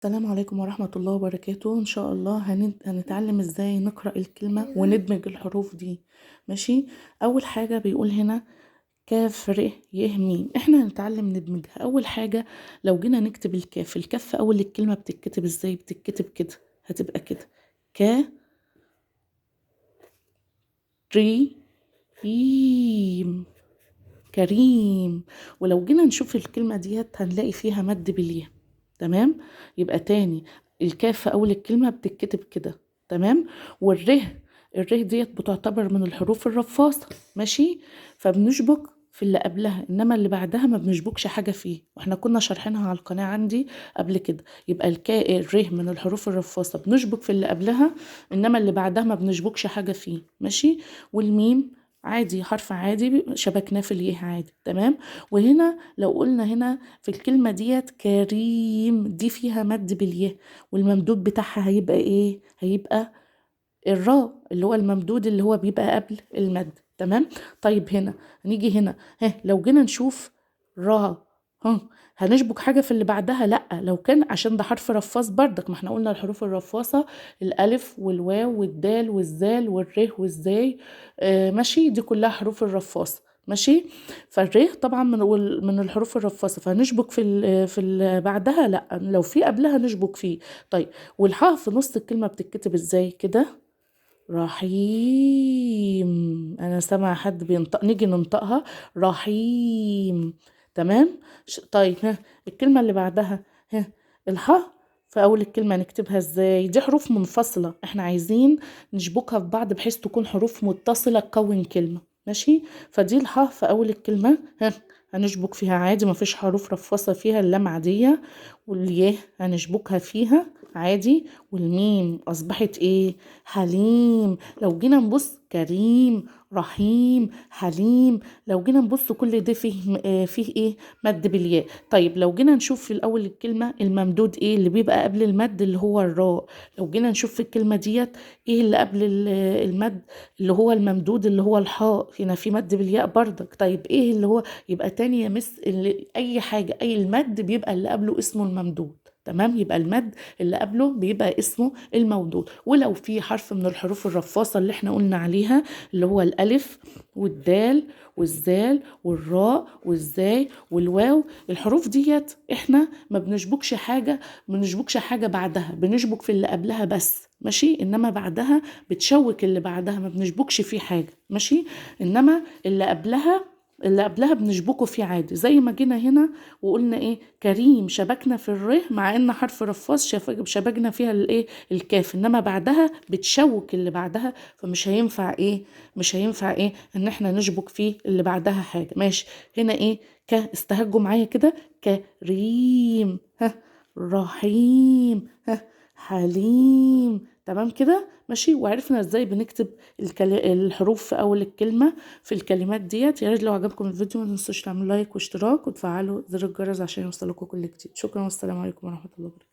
السلام عليكم ورحمة الله وبركاته. إن شاء الله هنتعلم إزاي نقرأ الكلمة وندمج الحروف دي. ماشي، أول حاجة بيقول هنا كاف ر ي ميم، إحنا هنتعلم ندمجها. أول حاجة لو جينا نكتب الكاف، الكاف في أول الكلمة بتتكتب إزاي؟ بتتكتب كده، هتبقى كده ك ري يم، كريم. ولو جينا نشوف الكلمة ديت هنلاقي فيها مد بالياء، تمام؟ يبقى تاني الكاف في أول الكلمة بتتكتب كده، تمام؟ والره، الره ديت بتعتبر من الحروف الرفاصة، ماشي؟ فبنشبك في اللي قبلها، إنما اللي بعدها ما بنشبكش حاجة فيه، واحنا كنا شارحينها على القناة عندي قبل كده. يبقى الره من الحروف الرفاصة بنشبك في اللي قبلها، إنما اللي بعدها ما بنشبكش حاجة فيه، ماشي؟ والميم عادي، حرف عادي شبكناه في اليه عادي، تمام؟ وهنا لو قلنا هنا في الكلمة ديت كريم، دي فيها مد باليه، والممدود بتاعها هيبقى ايه؟ هيبقى الراء اللي هو الممدود اللي هو بيبقى قبل المد، تمام؟ طيب هنا نيجي هنا، ها لو جينا نشوف را، ها هنشبك حاجة في اللي بعدها؟ لأ، لو كان عشان ده حرف رفاص بردك، ما احنا قلنا الحروف الرفاصة الألف والواو والدال والزال والره والزاي، ماشي، دي كلها حروف الرفاصة، ماشي؟ فالره طبعا من الحروف الرفاصة، فهنشبك في اللي بعدها؟ لأ، لو في قبلها نشبك فيه. طيب والحاء في نص الكلمة بتتكتب ازاي؟ كده رحيم، أنا سامعة حد بينطق، نيجي ننطقها رحيم، تمام؟ طيب ها الكلمة اللي بعدها، ها الحاء في أول الكلمة نكتبها ازاي؟ دي حروف منفصلة، احنا عايزين نشبكها في بعض بحيث تكون حروف متصلة تكون كلمة، ماشي؟ فدي الحاء في أول الكلمة، ها هنشبك فيها عادي، مفيش حروف رفاصة فيها، اللام عادية، والياء هنشبكها فيها عادي، والميم أصبحت إيه؟ حليم. لو جينا نبص كريم، رحيم، حليم، لو جينا نبص كل ده فيه إيه؟ مد بالياء. طيب لو جينا نشوف في الأول الكلمة الممدود إيه اللي بيبقى قبل المد اللي هو الراء، لو جينا نشوف في الكلمة ديت إيه اللي قبل المد اللي هو الممدود اللي هو الحاء، هنا في مد بالياء بردك. طيب إيه اللي هو يبقى تاني يا مس اللي أي حاجة، أي المد بيبقى اللي قبله اسمه الممدود، تمام؟ يبقى المد اللي قبله بيبقى اسمه الممدود. ولو في حرف من الحروف الرفاصة اللي احنا قلنا عليها اللي هو الألف والدال والزال والراء والزاي والواو، الحروف ديت احنا ما بنشبكش حاجة، ما بنشبكش حاجة بعدها، بنشبك في اللي قبلها بس، ماشي؟ إنما بعدها بتشوك اللي بعدها، ما بنشبكش فيه حاجة، ماشي؟ إنما اللي قبلها بنشبكه فيه عادي، زي ما جينا هنا وقلنا ايه؟ كريم، شبكنا في الره مع ان حرف رفاص شبكنا فيها الايه؟ الكاف، انما بعدها بتشوك اللي بعدها، فمش هينفع ايه؟ مش هينفع ايه ان احنا نشبك فيه اللي بعدها حاجه، ماشي؟ هنا ايه؟ ك، استهجوا معايا كده، كريم، ها رحيم، ها حليم، تمام كده؟ ماشي. وعرفنا ازاي بنكتب الحروف في اول الكلمه في الكلمات ديت. يا ريت لو عجبكم الفيديو ما تنسوش تعملوا لايك واشتراك وتفعلوا زر الجرس عشان يوصلكم كل جديد. شكرا والسلام عليكم ورحمه الله وبركاته.